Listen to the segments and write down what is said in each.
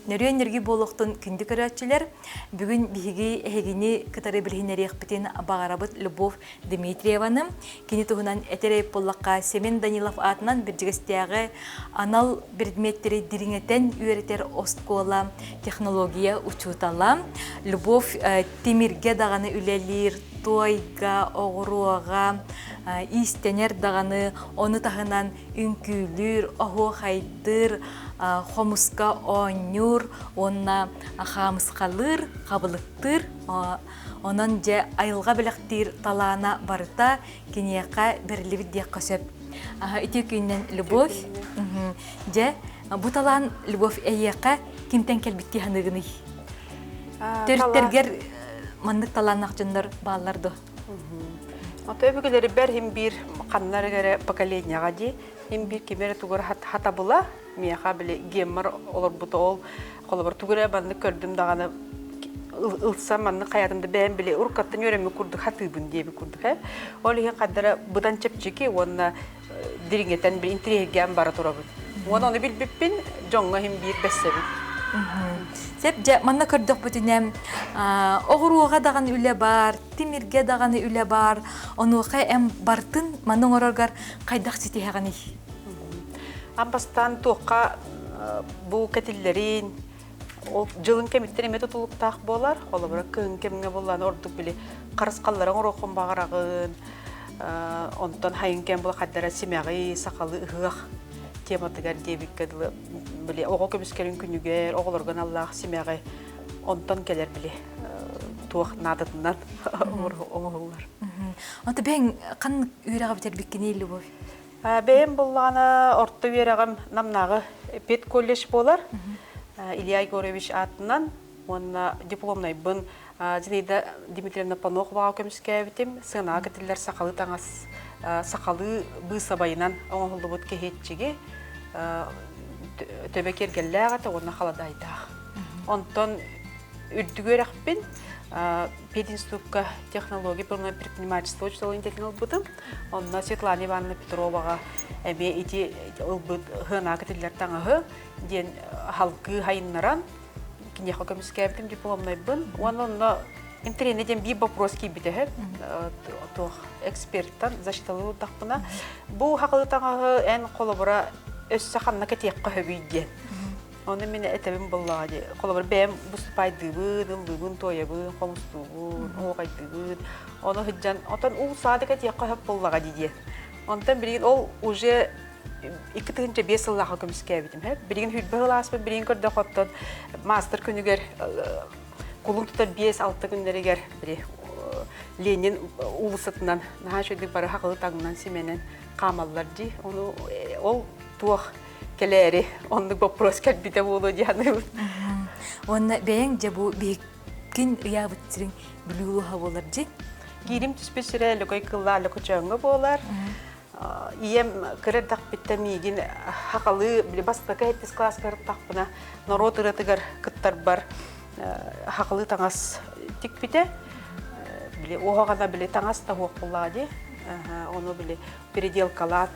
Нөрүөн нөргүй буолуохтун күндү көрөөччүлэр. Бүгүн биһиги эһигини кытары билиһиннэриэхпитин баҕарабыт Любовь Дмитриеваны. Кини туһунан этэр буоллахха, Семен Данилов аатынан Бэрдьигэстээҕи анал предметтэри дириҥэтэн үөрэтэр оскуола технология учуутала. Любовь тимиргэ даҕаны үлэлиир, туойга, оҕуруоҕа, иистэнэр даҕаны, ону таһынан үҥкүүлүүр, оһуохайдыыр, хомуска оонньуур уонна хаамысхалыыр, хабылыктыыр. Онон дьэ айылҕа бэлэхтиир талаана барыта киниэхэ бэриллибит диэххэ сөп. Ити күнүнэн Любовь. Дьэ, бу талаан Любовь эйиэхэ кимтэн кэлбит дии саныыгыный? Төрүттэргэр маннык талааннаах дьоннор бааллар дуо? Ото өбүгэлэрбэр иһин биир ханна эрэ поколениеҕа дии иһин биир ким эрэ тугу эрэ хатабыла миэхэ били геммар олорбута ол холобур тугу эрэ маннык көрдүм даҕаны ылсан маннык хайаатым да бэйэм били уруккаттан үөрэммит курдук хатыыбын диэбит курдук ээ ол иһин хардара быдан чэпчэки уонна дириҥэтэн били интириэһиргээн бара турабын уонна ону билбиппин дьоҥҥо иһин биир бэссэбин. Сөп дьэ манна көрдөхпүтүнэ оҕуруоҕа даҕаны үлэ баар, тимиргэ даҕаны үлэ баар. Онуоха эм бартын маны оҥороргор хайдах ситиһэҕиний? Ам бастаан туохха бу кэтиллэрин ол дьылын кэмиттэн эмиэ тутулуктаах буолар. Холобура кыһын кэмҥэ буоллаан ордук били харысхаллары оҥоруоххун баҕараҕын. Онтон хайын кэм була хайдара симэҕи, сахалы ыһыах тематыгар диэбиккэ дылы били оҕо көмүскэлин күнүгэр оҕолорго аналлаах симэҕи онтон кэлэр били туох наадатынан оҥоһуллар. Ото бэйэҥ ханнык үөрэҕи бүтэрбиккиний, Любовь? Бэйэм буллаҕына орто үөрэҕим Намнааҕы педколледж буолар. Илья Егорович аатынан уонна дипломнайбын Зинаида Дмитриевна Паноховаҕа көмүскээбитим. Сыанаҕа кэтиллэр сахалыы таҥас сахалыы быысабайынан оҥоһуллубут кэһиэччиги төбө киэргэллээх этэ уонна халадаайдаах. Онтон үрдүк үөрэхпин пединститукка технология предпринимательство учууталын идэтин ылбытым. Онно Светлана Ивановна Петроваҕа эмиэ ити ылбыт хыанаак этиллэр таҥаһы диэн халгыы хайыннаран киниэхэ көмүскээбитим дипломнайбын. Уонна онно интэриэһинэй диэн биир вопрос киирбитэ үһү. Туох эксперттан защиталыы ылдахпына бу хахылы таҥаһы эн холобура өссө ханна кэтиэххэ сөбүй диэн. Ону мин этэбин буоллаҕа дии. Холобур, бэйэм выступайдыыбын, ыллыыбын, туойабын, хомустуубун, оһуохайдыыбын. Ону сылдьан, отон уу саадык этиэххэ сөп буоллаҕа дии диэн. Онтон билигин ол уже 2005 сыллаахха көмүскээбитим. Билигин хүрбэ сыл ааспыт, билигин көрдөх оттон маастар күнүгэр кулун тутар 5-6 күннэригэр били Ленин уулуссатынан наһаа үчүгэй бары хахылы таҥнан симэнэн хаамаллар дии. Ону ол туох кэлээри оннук боппуруос кэлбитэ буолуо дии саныыбын. Уонна бэйэҥ дьэ бу биһиккин ыйаабыт сириҥ Бүлүү улууһа буолар дии. Киирим түспүт сирэ Лөкөй кыллаа Лөкөчөөҥҥө буолар. Ийэм кыра эрдэхпиттэн миигин хахалыы били бастакы сэттис кылааска ырыттахпына норуот ырыатыгар кыттарбар хахалыы таҥас тикпитэ. Били уоһаҕана били таҥас да суох буоллаҕа дии. Ону били переделкалаан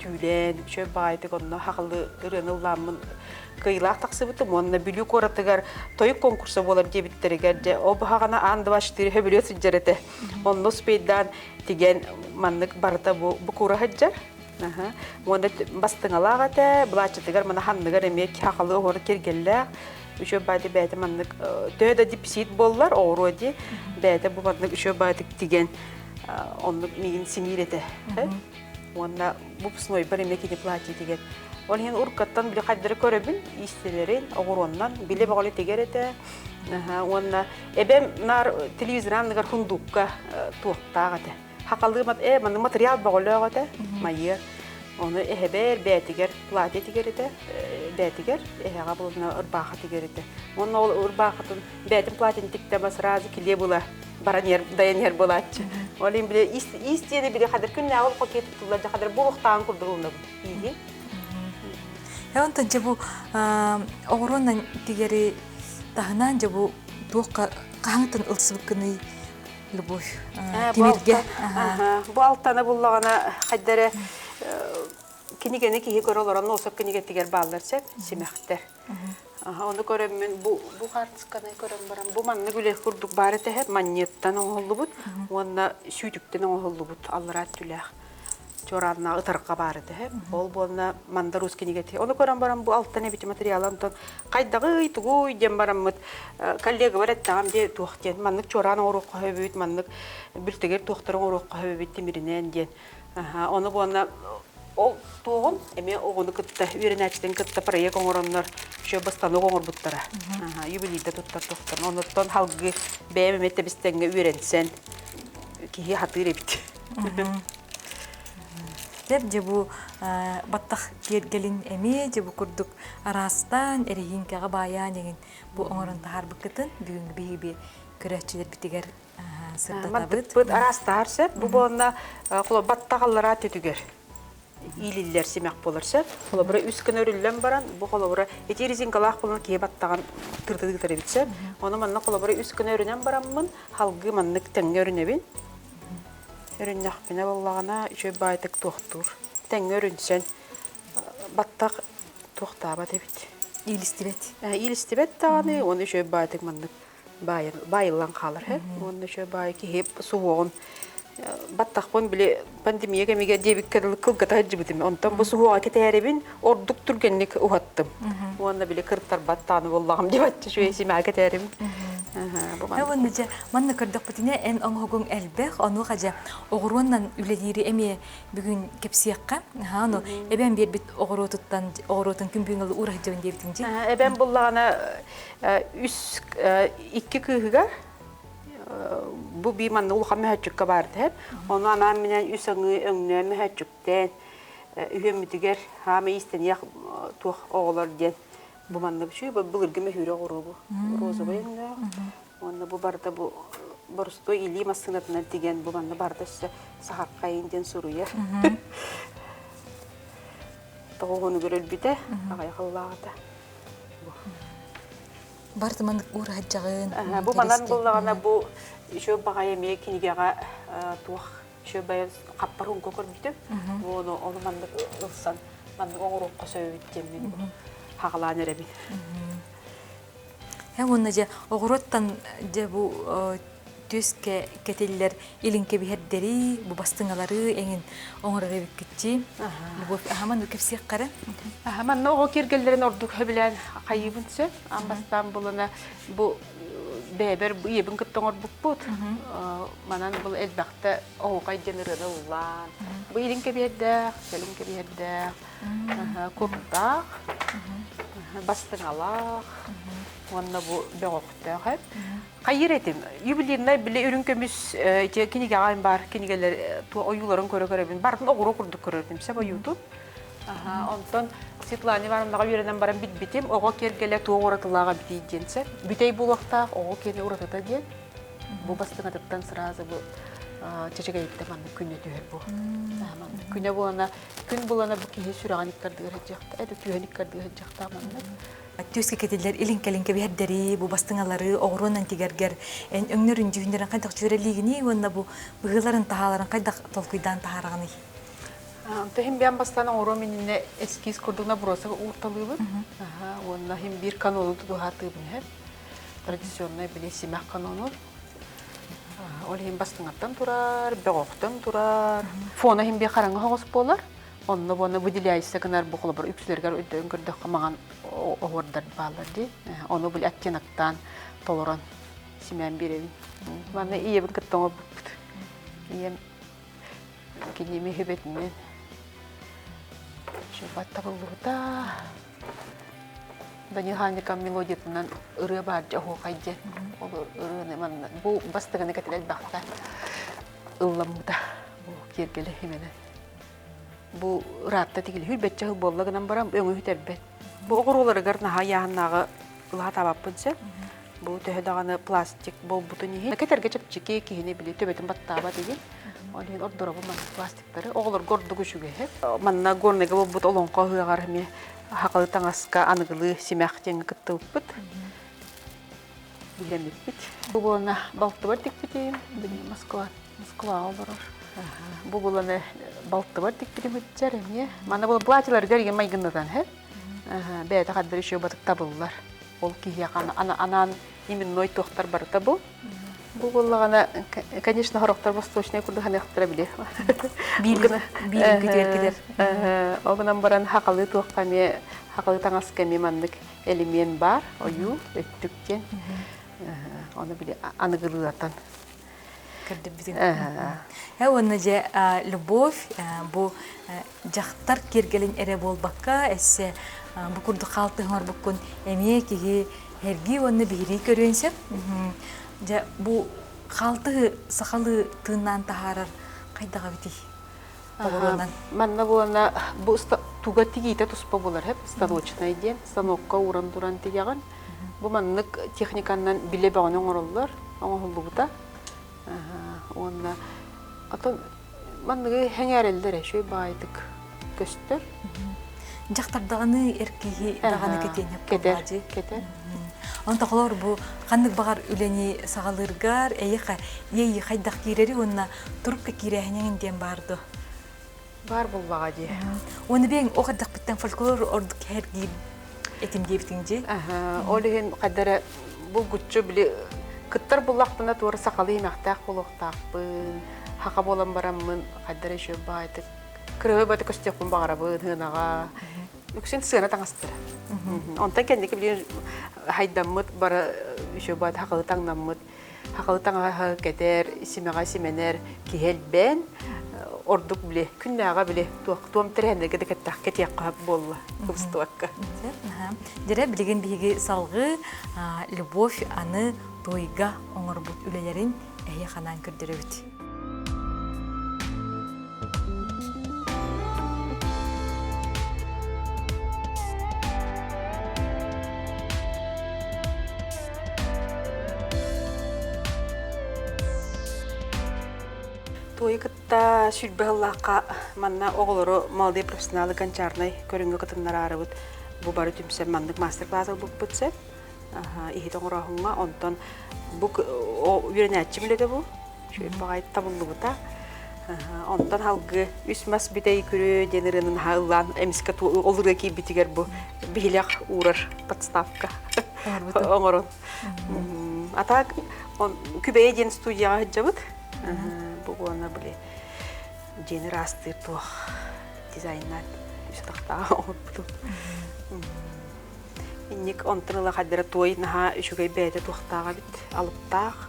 түүлээн үчүгэй баҕайытык онно хахалы ырыаны ыллааммын кыайыылаах тахсыбытым уонна Бүлүү куоратыгар тойук конкурса буолар диэбиттэригэр дьэ ол баһаҕана аан два четыре сөбүлүө сылдьар этэ онно успейдаан тигэн маннык барыта бу бу куура сылдьар уонна бастыҥалаах этэ былааччытыгар мана ханныгар эмиэ хахалы оһор киргэллээх үчүгэй баайты бэйэтэ маннык төһө да дипсиит буоллар оҕуруо дии бэйэтэ бу маннык үчүгэй баайтык тигэн оннук миигин симиир этэ уонна выпускнойбар эмиэ кини платье тигэр ол иһин уруккаттан били хайдары көрөбүн иистэлэрин оҕуруоннан билэ бөҕөлө тигэр этэ уонна эбэм наар телевизор анныгар хундуукка туохтаах этэ хахалыы э маннык материал бөҕөлөөх этэ майыа ону эһэбэр бээтигэр платье тигэр этэ бээтигэр эһэҕэ булна ырбаахы тигэр этэ уонна ол ырбаахытын бээтин платьен тиктэ сразу килиэ була баран иһэр дайан иһэр буолааччы. Ол иһин били ис ис диэни били хадыр күннээҕи олоххо киһи туттуллар дьэ хадыр буолуохтааҕын курдук ылынабын ииһи. Онтон дьэ бу оҕуруонан тигэри таһынан дьэ бу туохха хаһаҥтан ылсыбыккыный Любовь тимиргэ бу алтаны буллаҕына хайдары кинигэни киһи көрө олорон носок кинигэтигэр бааллар сөп симэхтэр. Ону көрөммүн бу бу хаартысканы көрөн баран бу маннык үлэ курдук баар этэ манньыаттан оҥоһуллубут уонна сүүтүктэн оҥоһуллубут аллараа өттүлээх чуорааннаах ытарҕа баар этэ. Ол буолна Мандар Уус кинигэтэ. Ону көрөн баран бу алтан эбити материала онтон хайдаҕый тугуй диэн бараммыт коллегабар эттэҕим дии туох диэн маннык чуораан оҥоруохха сөбүт маннык бүлтэгэр туохтары оҥоруохха сөбүт тимиринэн диэн Ону буонна ол туоҕун эмиэ оҕону кытта үөрэнээччитин кытта проект оҥороннор еще бастанок оҥорбуттара. Юбилейда туттар туохтан. Онуттан халгы бэйэм эмиэ тэбистэҥҥэ үөрэнсэн киһи хатыыр эбит. Дьэ дьэ бу баттах киэргэлин эмиэ дьэ бу курдук араастаан эрэһииҥкэҕэ баайаан иҥин бу оҥорон таһаарбыккытын бүгүҥҥү биһиги көрөөччүлэрбитигэр сырдатабыт. Мантыкпыт араастаһар сөп. Бу буолна баттах аллараа түтүгэр иилиллэр симэх буолар сөп. Холобура үс гына өрүллэн баран, бу холобура ити резинкалаах буолан киһи баттаҕын тыртытыытар эбит сөп. Ону манна холобура үс гына өрүнэн бараммын, халгыы маннык тэҥҥэ өрүнэбин. Өрүннэхпинэ буоллаҕына үчүгэй баайтык туохтуур. Тэҥҥэ өрүнсэн баттах туохтаабат эбит. Иилистибэт. Иилистибэт даҕаны, уонна үчүгэй баайтык маннык баайыллан хаалар һэ уонна үчүгэй баайы киһи суһуоҕун баттахпын били пандемия кэмигэр диэбиккэ дылы кылгата сылдьыбытым онтон бу суһуоҕа кэтээрибин ордук түргэнник уһаттым уонна били кыртарбат тааны буоллаҕым диэбэччэ үчүгэй симэҕэ кэтээрибин Уонна дьэ манна көрдөхпүтүнэ эн оҥоһугуҥ элбэх онуоха дьэ оҕуруоннан үлэлиири эмиэ бүгүн кэпсиэххэ ону эбэм биэрбит оҕуруотуттан оҕуруотун күн бүгүн уура сылдьабын диэбитиҥ дии эбэм буллаҕына үс икки кыыһыгар бу бии манна улахан мөһөччүккэ баар этэ. Ону анаан минээн үс аҥыы өҥнөөн мөһөччүктээн үһүөммүтүгэр хаама иистэниэх туох оҕолор диэн бу манна үчүгэй былыргы мөһүүрэ оҕуруо бу розовый өҥнөөх уонна бу барыта бу боростуой илии массыынатынан тигэн бу манна барыта өссө саһархайын диэн суруйар. Тоҕуһунугар өлбүтэ аҕыйах ыллааҕыта. Барыта маннык уураһыдьаҕын. Бу манан буллаҕына бу үчүгэй баҕайы эмиэ кинигэҕэ туох үчүгэй баҕайы хаппар уҥка көрбүтүм. Бу ону ону маннык ылсан маннык оҥоруохха сөбүт диэммин хаҕалаан эрэбин. Һэ уонна дьэ оҕуруоттан дьэ бу түөскэ кэтиллэр илин кэбиһэрдэри, бу бастыҥалары эҥин оҥорор эбиккитчи. Любовь, аһа маннык кэпсиэххэ Аһа манна оҕо киэргэллэрин ордук сөбүлээн хайыыбын сөп. Аан бастаан булана бу бэйэбэр ийэбин кытта оҥорбуппут. Манан бұл элбэхтэ оһуохай диэн ырыаны ыллаан. Бу илин кэбиһэрдээх, кэлин кэбиһэрдээх, курдаах, бастыҥалаах уонна бу бөҕөхтөөх эп. Хайыр этим. Юбилейнай били үрүҥ көмүс ити кинигэҕэ баар кинигэлэр ойууларын көрө-көрөбүн. Барытын оҕуруо курдук көрөрдүм. Сөп ойуутун. Онтон Светлана Ивановнаҕа үөрэнэн баран билбитим, оҕо киэргэлэ туох уратылааҕа эбитий диэн сөп. Бүтэй буолуохтаах оҕо киэргэ уратыта диэн. Бу бастыҥатыттан сразу бу чэчэгэйиттэн маннык күнэ түһэр бу. Маннык күнэ буолана, күн булана бу киһи сүрэҕин иккардыгар сылдьыахта, это түһэн иккардыгар сылдьыахтаах маннык. Түөскэ кэтиллэр илин-кэлин кэбиһэрдэри, бу бастыҥалары оҕуруонан тигэргэр эн өҥнөрүн дьүһүннэрин хайдах дьүөрэлиигиний уонна бу быһыыларын таһааларын хайдах толкуйдаан таһаараҕыный? Онто иһин биэн бастаан оҥоруом иннинэ эскиз курдук набросок уурталыыбын. Уонна иһин биир канону тутуһаатыыбын иһэр. Традиционнай били симэх канону. Ол иһин бастыҥаттан турар, бөҕөхтөн турар. Фона иһин биир хараҥа соҕус буолар. Онно буона выделяйся гынар бу холобур үксүлэригэр өйдөөн көрдөххө маҥан оһуордар бааллар дии. Ону били оттеноктаан толорон симээн биэрэбин. Манна ийэбин кытта оҥорбуппут. Ийэм киними үһүбэтинэн баттабыллыбыта. Данил Ханникам мелодиятынан ырыа баар дьэ оһуохай диэн. Ол ырыаны манна бу бастыгыны кэтил элбэхтэ ылламмыта. Бу киэргэлэ хименен. Бу ыраатта тигили хүрбэччэ сыл буолла гынан баран өҥү сүтэрбэт. Бу оҕуруоларыгар наһаа ыйааһыннааҕы ылаатаабаппын сөп. Бу төһө даҕаны пластик буолбутун иһин. Кэтэргэ чэпчэки киһини били төбөтүн баттаабат игин. Ол иһин ордоробун маннык пластиктары. Оҕолорго ордук үчүгэйэ. Манна Горныйга буолбут олоҥхо ыһыаҕар эмиэ сахалыы таҥаска аныгылыы симэх диэҥҥэ кыттыбыппыт. Биһирэммиппит. Бу буолана балтыбар тикпитим. Москва Москваҕа олорор. Бу буланы балтыбар тикпитим ыччар эмиэ. Манна бу платьеларыгар игин майгыннатан һэ. Бэйэтэ хаддар еще батык табыллар. Ол киһиэхэ анаан именной туохтар барыта бу. Бу буоллаҕына, конечно, хорохтор восточнай курдук саныахтара били. Биир күтүөр китер. Ол гынан баран хахалы туохха эмиэ хахалы таҥаска эмиэ маннык элимиэн бар, ойуу, өттүк диэн. Ону били аныгылыатан көрдөрбүтүҥ. Э уонна дьэ любовь бу дьахтар киэргэлин эрэ буолбакка, эссе бу курдук хаалтыһын оҥорбуккун эмиэ киһи эргии уонна биһирии көрүөн сөп. Дьэ бу хаалтыһы сахалыы тыыннаан таһаарар хайдах эбитий? Оҕуруонан. Манна буолана бу туга тигиитэ туспа буолар хэп станочнай диэн станокка ууран туран тигэҕин. Бу маннык техниканнан билэ бөҕөнү оҥороллор, оҥоһуллубута. Уонна отон манныгы сэҥээрэллэр үчүгэй баайдык көстөр. Дьахтардаҕаны эр киһи даҕаны кэтиэнньэп Кэтэр, кэтэр. Онто холор бу ханнык баҕар үлэни саҕалыыргар эйиэхэ иэйии хайдах киирэри уонна турукка киирээһиниҥ диэн баар дуо? Баар буллаҕа дии. Уонна биэҥ ох эрдэхпиттэн фольклор ордук кэһэргиир этим диэбитиҥ дии. Ол иһин хайдара булгуччу били кыттар буллахпына туора сахалыы имэхтээх буолуохтаахпын, хаха буолан бараммын хайдара еще баайтык кырыһы баты көстүөхпүн баҕарабын сыанаҕа. Үксүн сыана таҥастара. Онтон кэнники билигин хайдаммыт бары еще баайт хахалы таҥнаммыт Хахалы таҥаһа кэтэр, симэҕэ симэнэр киһи элбээн, ордук били күннээҕэ били туох туом тэрээһиннэргэ да кэттэх кэтиэххэ буолла кыбыстыбакка. Дьэрэ билигин биһиги салгыы Любовь аны туойга оҥорбут үлэлэрин эһиэхэ анаан көрдөрөбүт. Туойу кытта сүүрбэ сыллаахха манна оҕолору молодые профессионалы гончарнай көрүҥҥэ кытыннараарыбыт бу бары түмсэн маннык мастер-класс ылбыппыт сөп. Иһит оҥорооһуҥҥа онтон бу үөрэнээччим үлэтэ бу Үчүгэй баҕайы табыллыбыта. Онтон халгы үс мас бүтэй күрүө диэн ырыаны наһаа ыллаан эмискэ ол ырыа киирбитигэр бу биһилэх уурар подставка оҥорон. А так Күбэйэ диэн студияҕа сылдьабыт. Бу уонна били дьиэни ыраастыыр туох дизайннаан үс атахтаах оҥорбутум. Инник онтон ыла хаддара туой наһаа үчүгэй бэйэтэ туохтаах эбит, алыптаах.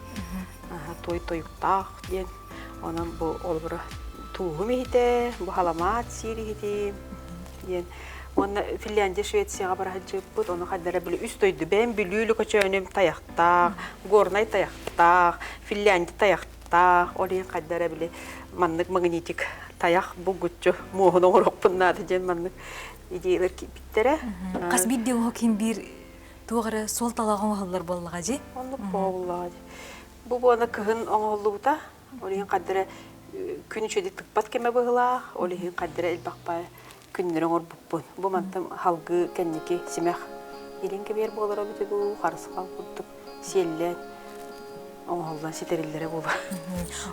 Туой тойуктаах диэн. Онон бу олбура тууһум иһитэ, бу халамаат сиир иһитим диэн. Уонна Финляндия, Швецияҕа бара сылдьыбыппыт, ону хаддара били үс дойду бэйэм Бүлүү Лөкөчөөнүм тайахтаах, Горнай тайахтаах, Финляндия тайахтаах, ол иһин хайдара били маннык магнитик тайах булгуччу муоһун оҥоруохпун наада диэн маннык идеялар киирбиттэрэ. Хас биирдии оһох ким биир туох эрэ суолталаах оҥоһуллар буоллаҕа дии. Оннук буоллаҕа дии. Бу буона кыһын оҥоһуллубута. Ол иһин хардара күн үчүгэйдик тыкпат кэмэ быһыылаах. Ол иһин хардара элбэх баай күннэри оҥорбуппун. Бу мантан халгыы кэнники симэх илин кэбиэр буолара эбитэ дуу, харысхал курдук сиэллээн оҥоһуллан ситэриллэрэ буолар.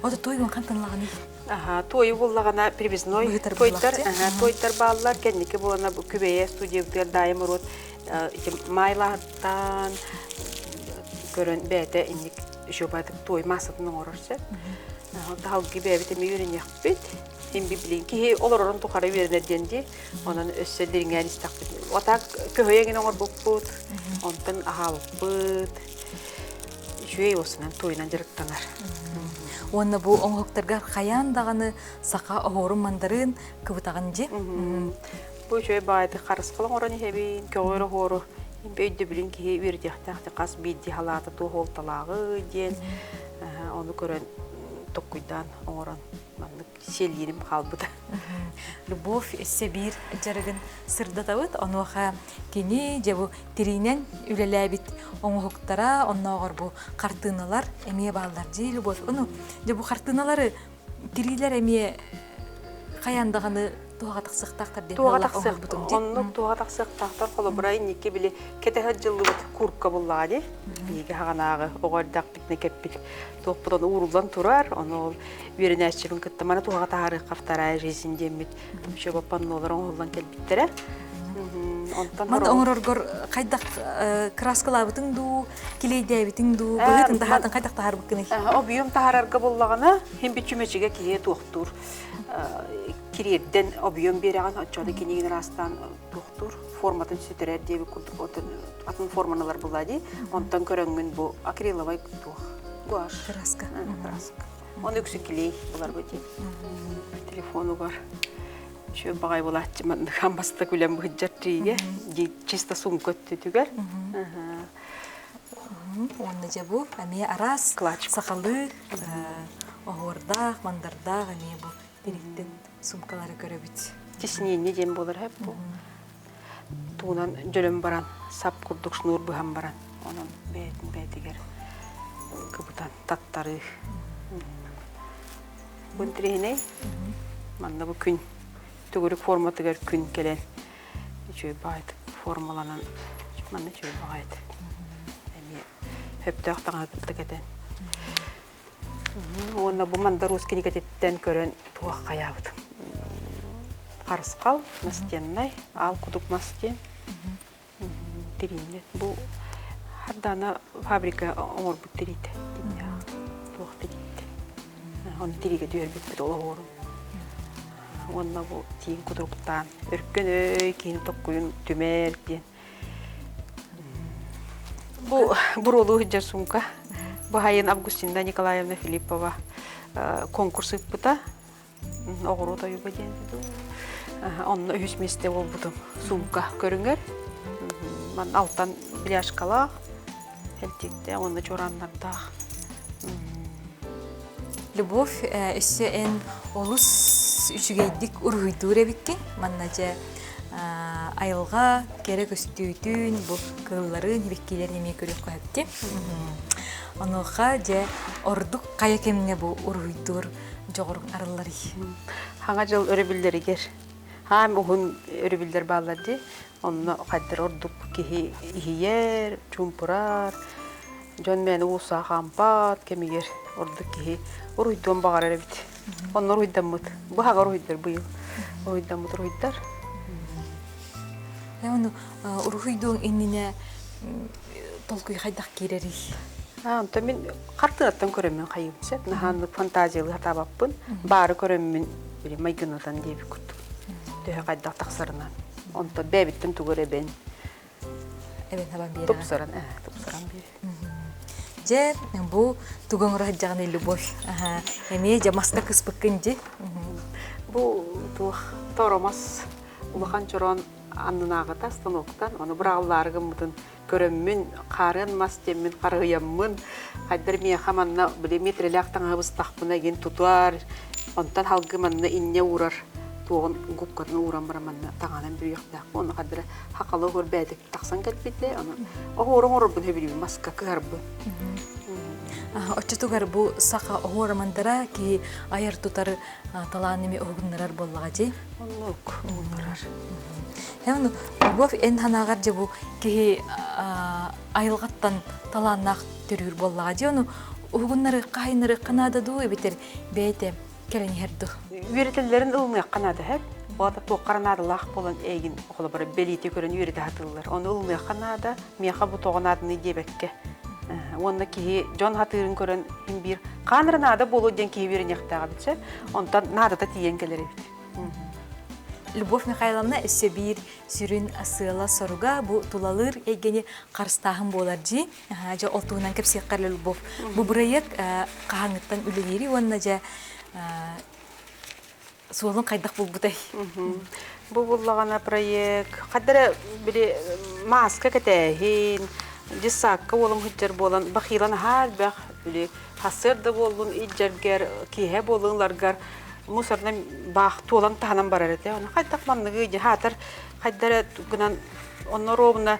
Ото туойгун хантан ылаҕыный? Аха, туойу буллаҕына привязной туойдар, туойдар бааллар. Кэнники буолана Күбэйэ студиябытыгар Даайым Уруот ити майлаһыттан көрөн бэйэтэ инник еще баатык туой маассатын оҥорор сөп. Таһалгы бэйэбит эмиэ үөрэниэхпит. Син билин киһи олорорун тухары үөрэнэр диэн дии. Онон өссө дириҥээн истэхпит. Отак көһөйө эҥин оҥорбуппут, онтон аһаабыппыт. Үчүгэй уосунан туойунан дьарыктанар. Уонна бу оҥоһуктаргар хайаан даҕаны саха оһуорун мандарыын кыбытаҕын дьи. Бу үчүгэй баайдык харысхал оҥорон иһэбин, көҕүөр оһуору өйдөбүлүн киһи үөрэтиэхтээх хас биирдии халаата туох уолталааҕы диэн ону көрөн токкуйдаан оҥорон маннык сиэллиирим хаалбыта. Любовь өссө биир дьарыгын сырдатабыт. Онуоха кини дьэ бу тириинэн үлэлээбит оҥоһуктара, оннооҕор бу хартыыналар эмиэ бааллар дии Любовь. Ону дьэ бу хартыыналары тириилэр эмиэ хайаан даҕаны туһаҕа тахсыахтаахтар диэн туоҕа тахсыахтаах оннук туоҕа тахсыахтаахтар холобура инники били кэтэһэ дьыллыбыт курка буллаҕа дии биһиги хаҕанааҕы оҕо эрдэхпитинэ кэппит туохпутун ууруллан турар ону ол үөрэнээччибин кытта маны туһаҕа таһаарыахха вторая жизнь диэммит еще паннолар оҥоһуллан кэлбиттэрэ. Онтон Маны оҥороргор хайдах краскалаабытыҥ дуу, килиэйдээбитиҥ дуу, быһыытын таһаатын хайдах таһаарбыккыный? Объем таһаарарга буллаҕына, хим бичүмэчигэ киһи туохтуур кириэрдэн объем биэрэҕин, оччоҕо кинигин ыраастаан туохтуур форматын сүтэрэр диэбит курдук атын форманалар булла дии. Онтон көрөҥҥүн бу акриловай туох гуашь. Краска. Краска. Оны үксү клей буларбы дии. Телефонугар Үчүгэй баҕайы булааччы маннык бастак үлэм быһыдьар тиийэ чисто сумка өттүтүгэр. Уонна дьэ бу эмиэ араас сахалыы оһуордаах, мандардаах эмиэ бу тириттэн сумкалары көрөбүт. Тиснение диэн буолар хэп бу. Тугунан дьөлөн баран, сап курдук шнур быһан баран, онон бэйэтин бэйэтигэр кыбытан таттарыы. Бу интэриэһинэй. Манна бу күн төгүрүк форматыгар күн кэлэн үчүгэй баҕайытык формаланан манна үчүгэй баҕайыт эмиэ сөптөөх таҥаһы кытта кэтэн. Уонна бу Мандар Уус кинигэтиттэн көрөн туох хайаабытым. Харысхал настеннай, аал кудук мас диэн Тириинньэ. Бу Хардана фабрика оҥорбут тириитэ. Туох тириитэ. Ону тириигэ түһэрбиппит ол оһуорун. Уонна бу тииҥ кутуруктаан өркөн өй киһини токкуйун түмэр диэн. Бу буруолуу сылдьар сумка. Бу хайын Августина Николаевна Филиппова конкурс ыыппыта. Оҕуруот ойууга диэн онно үһүс миэстэ буолбутум сумка көрүҥэр манна алтан бляшкалаах элтиктээх уонна чуорааннардаах Любовь өссө эн олус үчүгэйдик уруһуйдуур эбиккин манна дьэ айылҕа кэрэ көстүүтүн бу кыылларын сибэккилэрин эмиэ көрүөххэ сөптү онуоха дьэ ордук хайа кэмҥэ бу уруһуйдуур дьоҕуруҥ арылларый? Хаҥа дьыл өрөбүллэригэр хаам уһун өрөбүллэр бааллар дии. Онно хайдар ордук киһи иһийэр, чуумпурар, дьон мээнэ уулусса хаампат кэмигэр ордук киһи уруһуйдуон баҕарар эбит. Онно уруһуйдаммыт. Бу хаҥа уруһуйдар быйыл. Уруһуйдаммыт уруһуйдар. Ону уруһуйдуоҥ иннинэ толкуй хайдах киирэрий? Онтон мин хартыынаттан көрөммүн хайыым сөп. Наһааннык фантазиялыы сатаабаппын. Баары көрөммүн били майгынатан диэбит курдук. Төһө хайдах тахсарынан. Онтон бэйэбиттэн тугу эрэ эбэн. Эбэн табан биэрэҕин. Тупсаран, тупсаран биэр. Дьэ, бу тугу оҥоро сылдьаҕыный Любовь? Эмиэ дьэ маска кыспыккын дии. Бу туох торомос улахан чороон аннынааҕыта станоктан ону быраҕыллаары гыммытын көрөммүн, хаарыан мас диэммин харыһыйаммын, хайдар миэхэ манна били миэтэрэлээх таҥаһы быстахпына игин тутар, онтон халгы манна инньэ уурар туоҕун губкатын ууран баран манна таҥаһынан бүрүйүөхтээх. Онно хаддара хахалы оһуор бэйэтэ тахсан кэлбитэ, ону оһуор оҥорорбун сөбүлүүбүн маска кыһарбын. Оччотугар бу саха оһуор мандара киһи айар-тутар талаан эми уһугуннарар буоллаҕа дии. Оннук уһугуннарар. Эн Любовь эн санааҕар дьэ бу киһи айылҕаттан талааннаах төрүүр буоллаҕа дии ону уһугуннарыахха хайыннарыахха наада дуу эбэтэр бэйэтэ кэлэн иһэр дуу? Үөрэтэллэрин ылыныахха наада һэп. Ол туохха наадалаах буолан эйигин холобура бэлиэтии көрөн үөрэтэ сатыыллар. Ону ылыныахха наада, миэхэ бу тоҕо нааданы диэбэккэ. Уонна киһи дьон хатыырын көрөн иһин биир хаанара наада буолуо диэн киһи үөрэниэхтээх эбит сөп. Онтон наадата тиийэн кэлэр эбит. Любовь Михайловна өссө биир сүрүн сыала-соруга бу тулалыыр эйгэни харыстааһын буолар дии. Дьэ ол туһунан кэпсиэххэ Любовь. Бу бырайыак хаһааҥҥыттан үлэлиирий уонна дьэ суолун хайдах булбутай? Бу буллаҕына проект хайдара били мааска кэтээһин, дьыссаакка уолум сылдьар буолан бахилан аһаа элбэх били сарсыарда буоллун илдьэргэр, киэһэ буоллун ыларгар мусорынан баах туолан таһынан барар этэ. Ону хайдах манныгы дьэ хаатар хайдара гынан онно ровно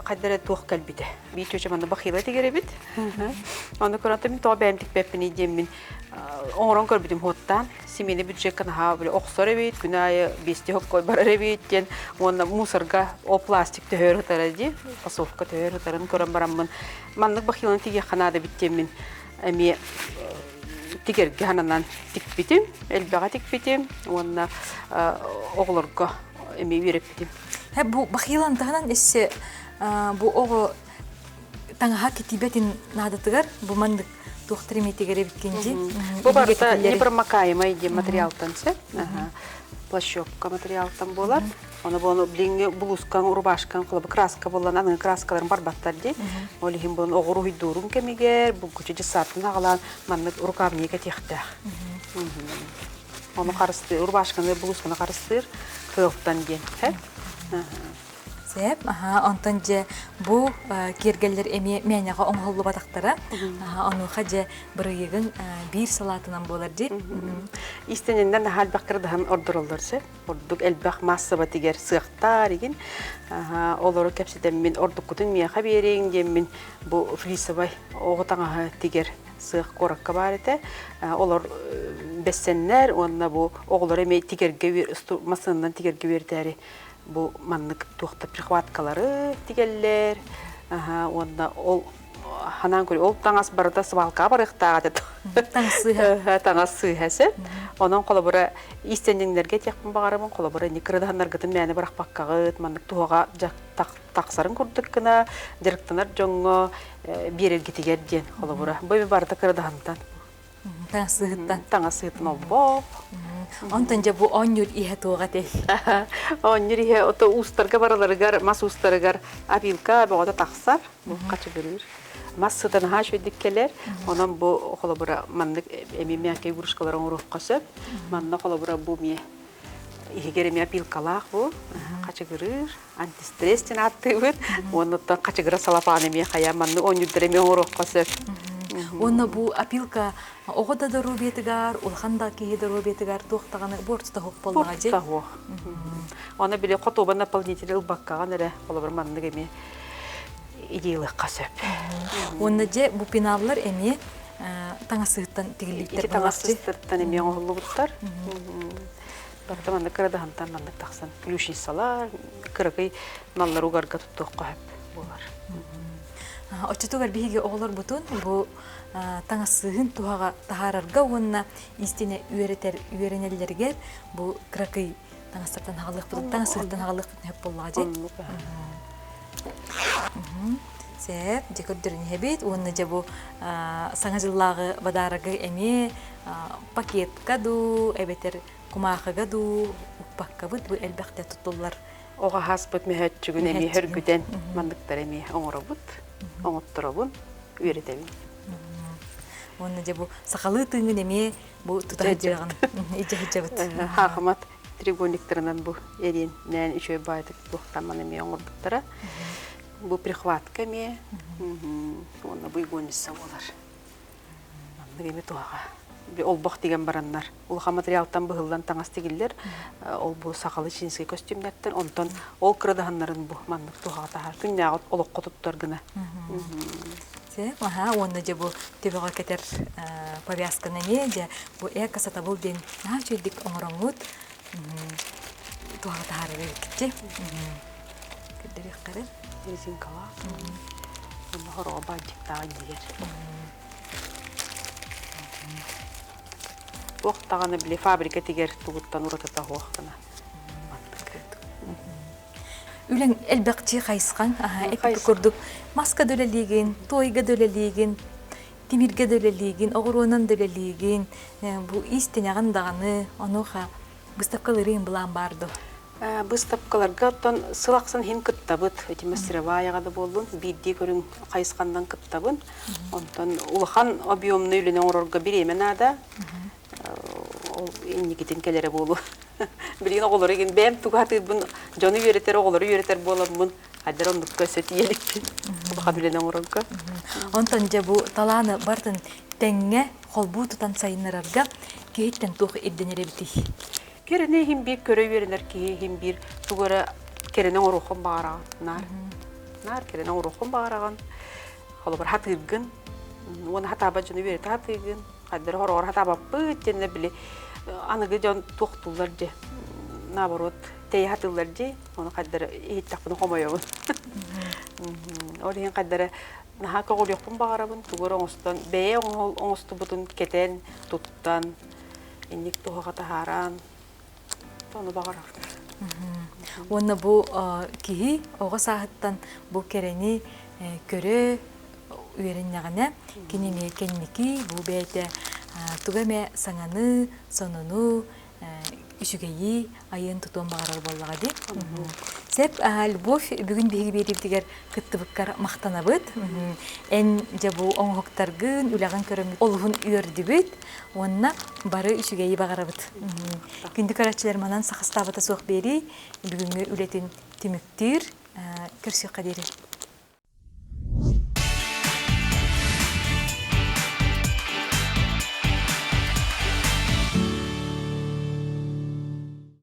хайдара туох кэлбитэ. Биир чүөчэ манна бахила тигэр эбит. Ону көрөн мин тоҕо бэйэм тикпэппиний диэммин оҥорон көрбүтүм хуоттаан семейный бюджекка наһаа били охсор эбит күн аайы биэсти хоккой барар эбит диэн уонна мусорга ол пластик төһөр ытара дии фасовка төһөр ытарын көрөн бараммын маннык бахиланы тигиэххэ наада эбит диэммин эмиэ тигэргэ сананан тикпитим элбэҕи тикпитим уонна оҕолорго. эми үөрэппитим. Һэ бу бахилан таһынан эссе бу оҕо таҥаһа китибэтин наадатыгар бу маннык туохтар эмиэтигэр эбиккинди. Бу барыта непромокаемый диэн материалтан сөп. Плащевка материалтан буолар. Оны буону билиҥҥи булуускаҥ, рубашкаҥ, холобу краска буоллан аныгы краскаларын барбаттар дии. Ол иһин буолан оҕур уһуйдуурун кэмигэр булгуччу дьыссааттан аҕалаан маннык рукавник этиэхтээх. Ону харыстыыр, рубашканы, блузканы харыстыыр кыалтан диэн. Сөп, аха, онтон дьэ бу киэргэллэр эмиэ мээнэҕэ оҥоһуллубатахтара. Аха, онуоха дьэ бырайыагыҥ биир салаатынан буолар дии. Истэниннэн наһаа элбэх кырдаһан ордороллор сөп. Ордук элбэх маассаба тигэр сыахтаар игин. Олору кэпсэтэммин ордуккутун миэхэ биэриҥ диэммин бу флисовай оҕо таҥаһы тигэр сыах куоракка баар этэ. Олор бэссэннэр уонна бу оҕолору эмиэ тигэргэ массыынанан тигэргэ үөрэтээри бу маннык туохта прихваткалары тигэллэр уонна ол ханаан көрүү ол таҥас барыта свалкаҕа барыахтаах этэ таҥас сыыһа сөп онон холобура иистэнньэҥнэргэ этиэхпин баҕарабын холобура инник кырыдаһаннаргытын мээнэ бырахпаккаҕыт маннык туһаҕа тахсарын курдук гына дьарыктанар дьоҥҥо биэрэргитигэр диэн холобура бу эми барыта кырадаһантан Таҥас сыыһыттан. Таҥас сыыһыттан олбох. Онтон дьэ бу оонньуур иһэ туох этэй? Оонньуур иһэ ото уустарга бараларыгар, мас уустарыгар опилка бөҕөтө тахсар, бу хачыгырыыр. Мас сыта наһаа үчүгэйдик кэлэр. Онон бу холобура маннык эми мягкий игрушкалары оҥоруохха сөп. Манна холобура бу эмиэ иһигэр эмиэ опилкалаах бу хачыгырыыр. Антистресс диэн ааттыыбыт. Уонна хачыгыра салапаан эмиэ хайа маннык оонньуурдар эмиэ оҥоруохха сөп. Уонна бу опилка оҕо да доруобуйатыгар, улахан да киһи доруобуйатыгар туох даҕаны буортута суох буоллаҕа дии. Буортута суох. Оны били хотуоба наполнитель ылбаккаҕын эрэ холобур маннык эмиэ идеялыахха сөп. Уонна дьэ бу пеналлар эмиэ таҥасыһыттан тигиллибиттэр. Ити таҥасыһыттан эмиэ оҥоһуллубуттар. Барыта маннык кырадаһынтан маннык тахсан ключницалар, кыракый маллары угарга туттуохха сөп буолар. Оччотугар биһиги оҕолорбутун бу таҥассыыһын туһаҕа таһаарарга уонна истине үөрэтэр үөрэнэллэригэр бу кыракый таҥастартан аҕалыахпытын таҥассыыттан аҕалыахпытын сөп буоллаҕа дии. Сөп, дьэ көрдөрөн иһэбит уонна дьэ бу саҥа дьыллааҕы бадаарагы эмиэ пакетка дуу эбэтэр кумаахыга дуу укпаккабыт бу элбэхтэ туттуллар. Оҕо аһаспыт мөһөөччүгүн эмиэ хөргүтэн манныктар эмиэ оҥоробут, оҥотторобун, үөрэтэбин. Уонна дьэ бу сахалыы тыыҥын эмиэ бу тута сылдьыаҕын илдьэ сылдьабыт. Хаахымат треугольниктарынан бу эриэннээн үчүгэй баайдык туохтаан эмиэ оҥорбуттара. Бу прихватка эмиэ уонна бу игонница буолар. Маннык эми туһаҕа олбох тигэн бараннар улахан материалтан быһыллан таҥас тигиллэр ол бу сахалы чинскэй костюмнартан онтон ол кырадаһыннарын бу маннык туһаҕа таһаар күннээҕи олоххо туттар гына аха уонна дьэ бу төбөҕө кэтэр повязканы эмиэ дьэ бу эко сатабыл диэн наһаа үчүгэйдик оҥороҥҥут туһаҕа таһаарар эбиккитчи көрдөрүөххэ эрэ резинкалаах онно хороҕо баанчыктаах иннигэр туох даҕаны били фабрика тигэр тугуттан уратыта суох гына Үлэҥ элбэхчи хайысхаҥ эппит курдук маска да үлэлиигин, туойга да үлэлиигин, тимиргэ да үлэлиигин, оҕуруонан да үлэлиигин, бу иистэнэҕин даҕаны, онуоха Быыстапкаларыын былаан баар дуо? Быыстапкаларга оттон сыл ахсын иһин кыттабыт. Ити мастероваяҕа да буоллун, биирдии көрүҥ хайысханнан кыттабын. Онтон улахан объемнай үлэни оҥорорго бириэмэ наада. Ол инникитин кэлэрэ буолуо. Билигин оҕолору игин бэйэм тугу сатыырбын дьону үөрэтэр, оҕолору үөрэтэр буоламмын, хайдах оннукка өссө тиийэ иликпин улахан үлэни оҥорорго. Онтон дьэ бу талааны барытын тэҥҥэ холбуу тутан сайыннарарга киһиттэн туох ирдэнэр эбитий? Кэрэни иһин биир көрө үөрэнэр киһи иһин биир тугу эрэ кэрэни оҥоруоххун баҕараҕын. Наар. Наар кэрэни оҥоруоххун баҕараҕын. Холобур хатыыргын. Уонна хатаабат дьону үөрэтэ хатыыгын. Хаддары хороҕор хатаабаппыт диэннэ били аныгы дьон туохтууллар дьэ. Наоборот, тэйэ хатыыллар дии. Ону хайдары иһиттэхпинэ хомойобун. Ол иһин хайдары наһаа көҕүлүөхпүн баҕарабын, тугу эрэ оҥостон, бэйэ оҥостубутун кэтэн, туттан, инник туһаҕа таһааран, ону баҕарабын. Уонна бу киһи оҕо сааһыттан бу кэрэни көрө үөрэннэҕинэ, кини эмиэ кэнники бу бэйэтэ тугу эмэ саҥаны, сонуну, үчүгэйи айыан тутуон баҕарар буоллаҕа дии. Сеп, Любовь, бүгүн биһиги биэриибитигэр кыттыбыккар махтанабыт. Эн дьэ бу оҥоһуктаргын, үлэҕин көрөммүт олуһун үөрдүбүт уонна бары үчүгэйи баҕарабыт. Күндү көрөөччүлэр манан сахастаабыта суох биэрии бүгүҥҥү үлэтин түмүктүүр. Көрсүөххэ диэри.